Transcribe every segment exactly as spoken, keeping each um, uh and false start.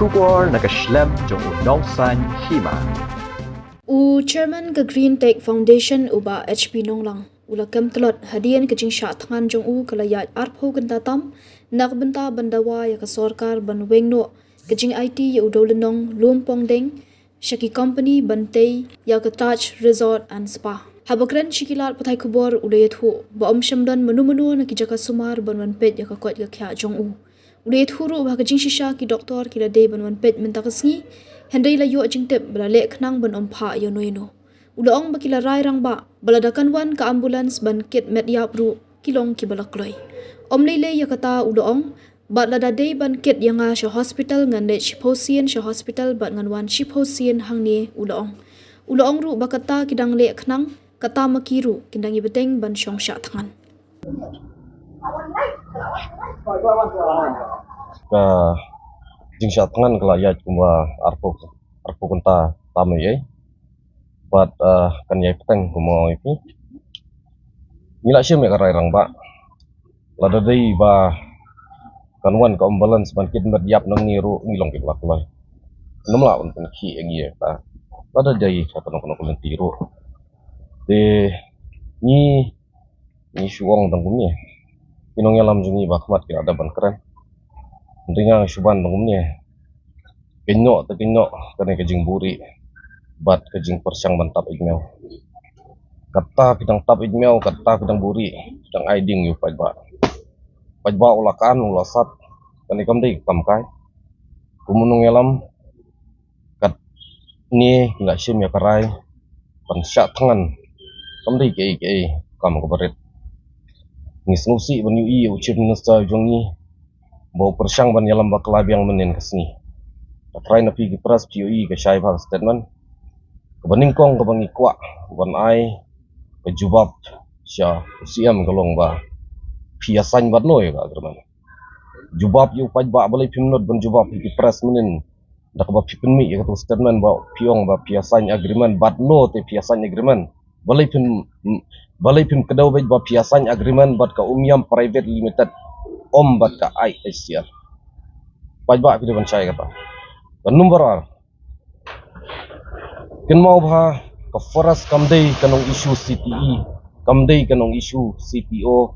Khubor na ka shlem jong u Nongsaiñ Hima. U Chairman ka Green Tech Foundation, u Bah H P Nonglang, u la kem tlot hadien ka jingshah thngan jong u ka la ïaid arphew kynta tam na ka bynta ban dawa ïa ka sorkar ban weng noh ka jingaiti ïa u dewlynnong Lumpongdeng sha ki company ban tei ïa ka Taj Resort and Spa. Haba kren sha ki lad pathai khubor, u la ïathuh ba ym shym don mano mano na ki jaka sumar ban wan peit ïa ka koit ka khiah jong u. U la ïathuh ruh ba ha ka jingshisha ki doktor ki la dei ban wan peit mynta ka sngi, hynrei la ïoh jingtip ba la leh khnang ban ym phah ïano ïano. U la ong ba ki la rai rangbah ba lada kan wan ka ambulance ban kit met ïap ruh, ki long kiba la kloi. Ym lei lei ïa kata, u la ong, bad lada dei ban kit ïa nga sha hospital, ngan leit shiphew sien sha hospital bad ngan wan shiphew sien hangne, u la ong. U la ong ruh ba kata ki dang leh khnang, kata ma ki ruh kin dang ïa bteng ban shong shah thngan. Ka jingshah thngan ka la ïaid kumba arphew, arphew kynta tam ei ei. Bad, eh, kan ïai bteng kumba ong ïa phi. Ngi la shim ïa ka rai rangbah. Lada dei ba kan wan ka ambulance ban kit met ïap nangne ruh, ngi long kiba la kloi. Ngim lah ban pynkhih ïa ngi ïa kata. Lada dei ha kano kano ka lynti ruh. Te ngi, ngi shu ong tang kumne. Ki nongïalam jong ngi ba khmat ki la dep ban kren. Hynrei nga shu ban tang kumne. Kynnoh te kynnoh kane ka jingbuhrieh bad ka jingpyrshang ban tap ïeit maw. Kata phi dang tap ïeit maw, kata phi dang buhrieh, phi dang ai ding ïa u paidbah. Paidbah u la kan, u la sat, kane kam dei ka kam kai. Kum u nongïalam, katne ngi la shim ïa ka rai ban shah thngan. Kam dei kaei kaei, kam kaba rit. Ngi sngewsih ban ïohi ïa u Chief Minister jong ngi ba u pyrshang ban ïalam bakla biang mynnin ka sngi. Ka trai na phi ki press phi ïohi ka shai bha ka statement. Kaba nyngkong kaba ngi kwah ban ai ka jubab sha u C M ka long ba phi ïa sign bad no ïa ka agreement. Jubab ïa u paidbah, balei phim nud ban jubab ïa ki press mynnin da kaba phi pynmih ïa katu statement ba phi ong ba phi ïa sign agreement bad no te phi ïa sign agreement. Balei phim, balei phim kdew beit ba phi ïa sign agreement bad ka Umiam Private Limited, ym bad ka I H C L. Paidbah phi dei ban shai kata. Ka number ar, kynmaw bha, ka forest kam dei ka nong issue C T E, kam dei ka nong issue C T O.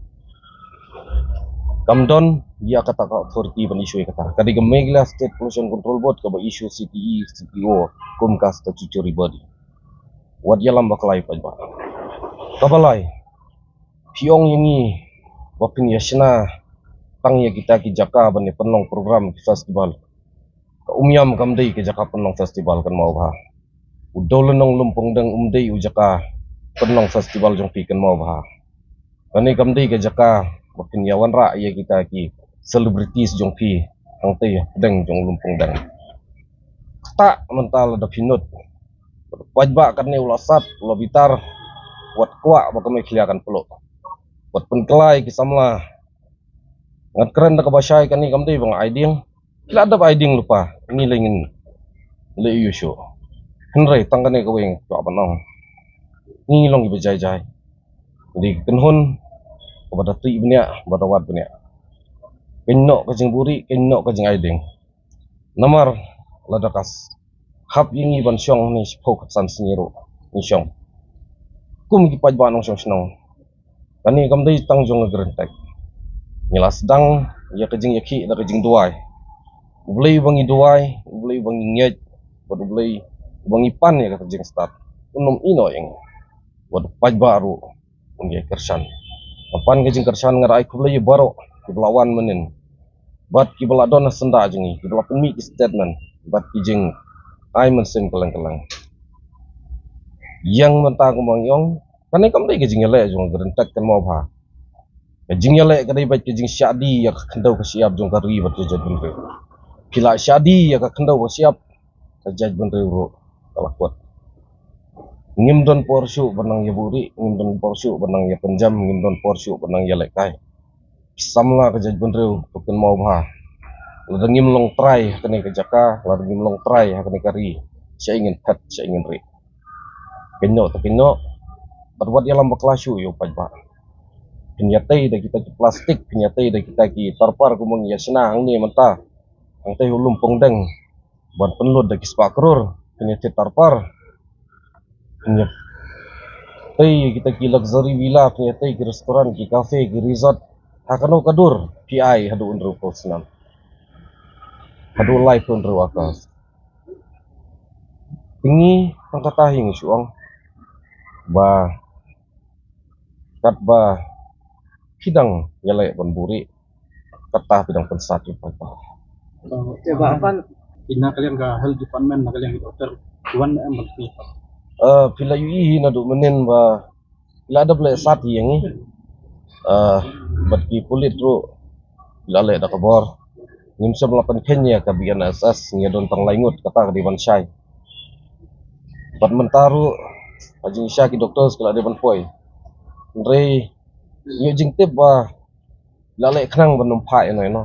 Kam don ïa kata ka authority ban issue ïa kata. Ka dei ka Meghalaya State Pollution Control Board kaba issue C T E, C T O kum ka statutory body. Wat ïalam bakla ïa u paidbah. Kaba lai, phi ong ïa ngi ba phin ïa shna tang ïa kita ki jaka ban ïa pynlong program ki festival. Ka Umiam kam dei ka jaka pynlong festival, kynmaw bha. U dewlynnong Lumpongdeng um dei u jaka pynlong festival jong phi, kynmaw bha. Kane kam dei ka jaka ba phin ïa wanrah ïa kita ki celebrities jong phi hangtei hapdeng jong Lumpongdeng. Kata mynta lada phi nud. Paidbah katne u la sat, u la bitar, wat kwah ba ka Meghalaya kan pynlut. Wat pynkylla ïa ki samla. Ngan kren da kaba shai, kane kam dei ba nga ai ding. Ki la dep ai ding lypa, ngi lei ngin leh ïa u shuh. Hynrei tang kane kawei nga kwah ban ong. Ngi long kiba jai jai. Ngi dei ka kynhun kaba da tih bniah, ba da wad bniah. Kynnoh ka jingbuhrieh, kynnoh ka jingai ding. Namar lada ka s-, hap ïa ngi ban shong ne shiphew khatsan sngi ruh ngi shong. Kum ki paidbah nongshong shnong. Kane kam dei tang jong ka Green Tech. Ngi la sdang ïa ka jingïakhih da ka jingduwai. U Blei uba ngi duwai, U Blei uba ngi ngeit, bad U Blei uba ngi pan ïa ka jingstad, un ym ïehnoh ïa ngi. Bad u paidbah ruh un ïai kyrshan. Nga pan ka jingkyrshan, nga da ai khublei ïa baroh kiba la wan mynnin. Bad kiba la don ha syndah jong ngi, kiba la pynmih ki statement, bad ki jingai mynsiem kylleng kylleng. Ïa mynta kumba ngi ong, kane kam dei ka jingïaleh jong ka Green Tech, kynmaw bha. Ka jingïaleh ka dei beit ka jingshahdi ïa ka khyndew ka shyiap jong ka ri bad ka jaitbynriew. Phi la shahdi ïa ka khyndew ka shyiap, ka jaitbynriew ruh ka la kut. Ngim don por shuh ban nang ïa buhrieh, ngim don por shuh ban nang ïa pynjem, ngim don por shuh ban nang ïa lehkai. Samla ka jaitbynriew, to kynmaw bha. Lada ngim long trai ha kane ka jaka, lada ngim long trai ha kane ka ri, shaei ngin phet, shaei ngin rieh. Kynnoh te kynnoh, bad wat ïalam bakla shuh ïa u paidbah. Phin ïatei da kita ki plastik, phin ïatei da kita ki tarpar kumba ngi ïa shna hangne mynta. Hangtei ha u Lumpongdeng, Ban pynlut da ki spah klur, pynïathied tar par. Pynïatei kita ki luxury villa, pynïatei ki restaurant, ki cafe, ki resort. Ha kano ka dur, phi ai haduh hynriewphew snam. Haduh laiphew hynriew acres. Te ngi tang kata hi ngi shu ong ba katba phi dang ïaleh ban buhrieh, kata phi dang pynsat ïa u paidbah. Te ba pan ki na ka liang ka health department, na ka liang ki doktor, ki wan em ban phi. Eh, phi la ïohi hi naduh mynnin ba phi la dep leh sat ïa ngi. Eh, bad ki pulit ruh phi la leh da ka bor. Ngim shym la pynkheiñ ïa ka B N S S, ngi don tang lai ngut, kata ka dei ban shai. Bad mynta ruh ha jingshisha ki doktor ki la dei ban poi. Hynrei ngi ïoh jingtip ba la leh khnang ban ym phah ïa no ïa no.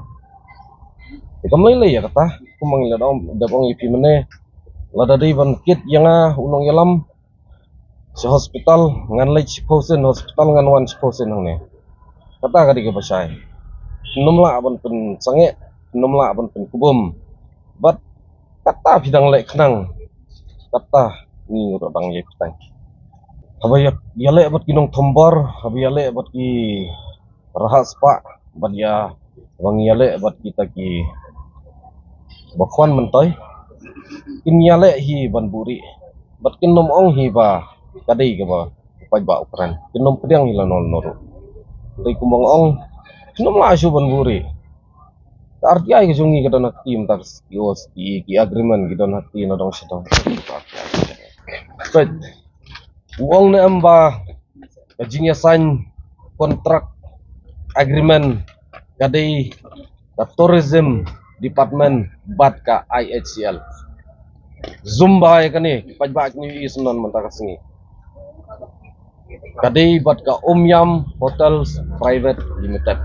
Te kam lei lei ïa kata, kumba ngi la dep ong, dep ong ïa phi mynne, lada dei ban kit ïa nga u nongïalam sha hospital, ngan leit shiphew sien hospital, ngan wan shiphew sien hangne. Kata ka dei kaba shai. Phim lah ban pynsangeh, phim lah ban pynkubum. Bad kata phi dang leh khnang, kata ngi ruh dang ïai pyrshang. Haba ïa, ïaleh bad ki nongthombor, haba ïaleh bad ki rahak spah, bad ïa, haba ngi ïaleh bad kita kiba khwan myntoi, kin ïaleh hi ban buhrieh, bad kin nym ong hi ba ka dei kaba u paidbah u kren, kin nym pdiang hi lano lano ruh. Dei kumba nga ong, kin nym lah shuh ban buhrieh. Ka R T I ka jong ngi ka don ha kti mynta, ki, ki agreement ki don ha kti na dong sha dong. Peit, u ong ne em ba ka jingïasain contract agreement ka dei ka Tourism Department bad ka I H C L. Zoom bha ïa kane, paidbah kin ïohi syndon mynta ka sngi. Ka dei bad ka Umiam Hotels Private Limited.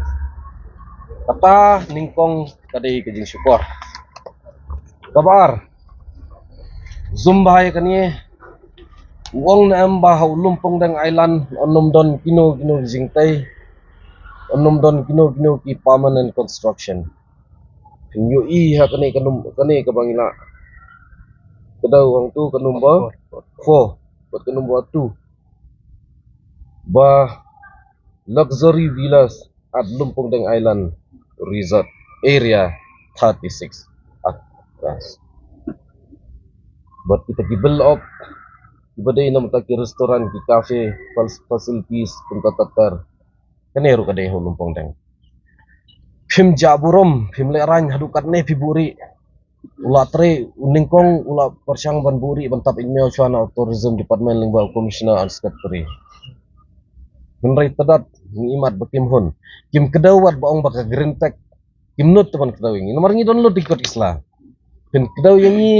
Kata nyngkong ka dei ka jingshukor. Kaba ar, zoom bha ïa kane, u ong ne em ba ha u Lumpongdeng Island un nym don kino kino ki jingtei, un nym don kino kino ki permanent construction. Phin ïohi ha kane ka num-, kane kaba ngi la kdew hangtu, ka number four bad ka number two, ba luxury villas at Lumpongdeng Island Resort, area thirty-six acres. Bad kita ki build up, kiba dei namar ki restaurant, ki cafe, fal-, facilities kumta ter ter. Kane ruh ka dei ha u Lumpongdeng. Phim jah burom, phim lehraiñ haduh katne phi buhrieh. U la trei, u nyngkong u la pyrshang ban buhrieh ban tap ïing maw shuwa na u Tourism Department lyngba u Commissioner and Secretary. Hynrei tang dat ngi imat ba kim hun. Kim kdew wat ba ong ba ka Green Tech. Kim nud te ban kdew ïa ngi. Namar ngi don lut dikot ki sla. Phin kdew ïa ngi,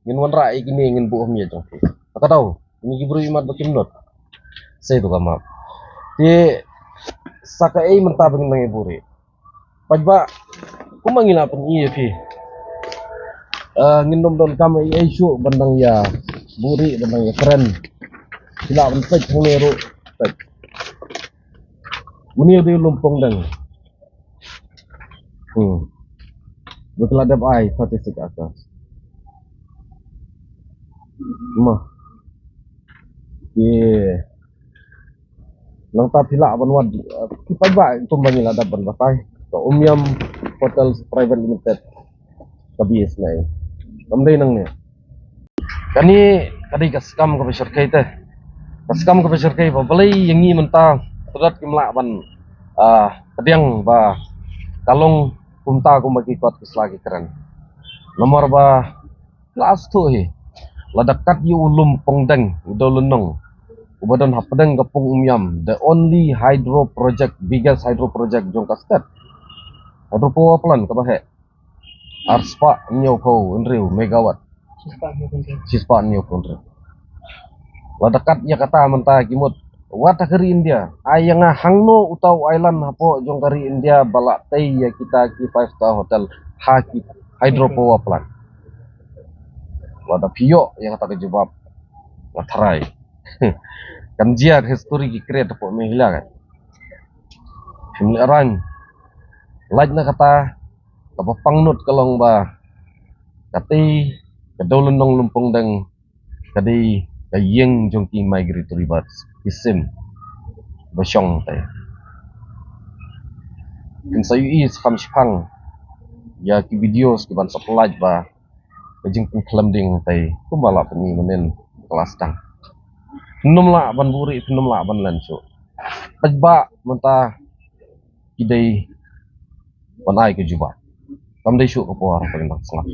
ngin wanrah ïa kine, ngin buh ha miej jong phi. Ka daw, ngi ki briew imat ba kim nud. Sei tu ka map. Te sa kaei mynta ba ngin nang ïa buhrieh. Paidbah, kumba ngi la pyni ïa phi. Eh, ngin nym don kam ei ei shuh ban nang ïa buhrieh, ban nang ïa kren. Phi lah ban peit hangne ruh, peit. Une u dei u Lumpongdeng. Hmm. Ba ki la dep ai thirty-six acres. Mo. Ki nangta phi lah ban wad, eh, ki paidbah kumba ngi la dep ban batai. Ka Umiam Hotels Private Limited. Ka B S N I. Kam dei nangne. Kane ka dei ka skam kaba shyrkhei te. Ka skam kaba shyrkhei ba balei ïa ngi mynta, tang dat kim lah ban, ah, pdiang ba ka long kumta kumba ki kot ki sla ki kren. Namar ba la sdang hi. Lada kat ïa u Lumpongdeng, u Dawlynnong, uba don hapdeng ka pung Umiam, the only hydro project, biggest hydro project jong ka state. Hydro power plant kaba heh. Arspah hynñiewphew hynriew megawatt. Shispah hynñiewphew hynriew. Lada kat ïa kata mynta ki mut, wat ha ka ri India, ai ïa nga hangno uta u island hapoh jong ka ri India ba la tei ïa kita ki five star hotel ha ki hydro power plant. Lada phi ïoh ïa kata ka jubab, nga tharai kan jia ka history ki create hapoh Meghalaya kan. Phim lehraiñ. Lait na kata, kaba pangnud ka long ba katei Ka Dewlynnong Lympung Deng ka dei ka ïing jong ki migratory birds, ki sim ba shong te. Kin sa ïohi sa kham shipang ïa ki videos ki ban sa pyllait ba ka jingpynkhlem dieng te kumba la pyni mynnin ka la sdang. Phin ym lah ban buhrieh, phin ym lah ban len shuh. Paidbah mynta ki dei ban ai ka jubab. Kam dei shuh ka por ka dei ban sngap.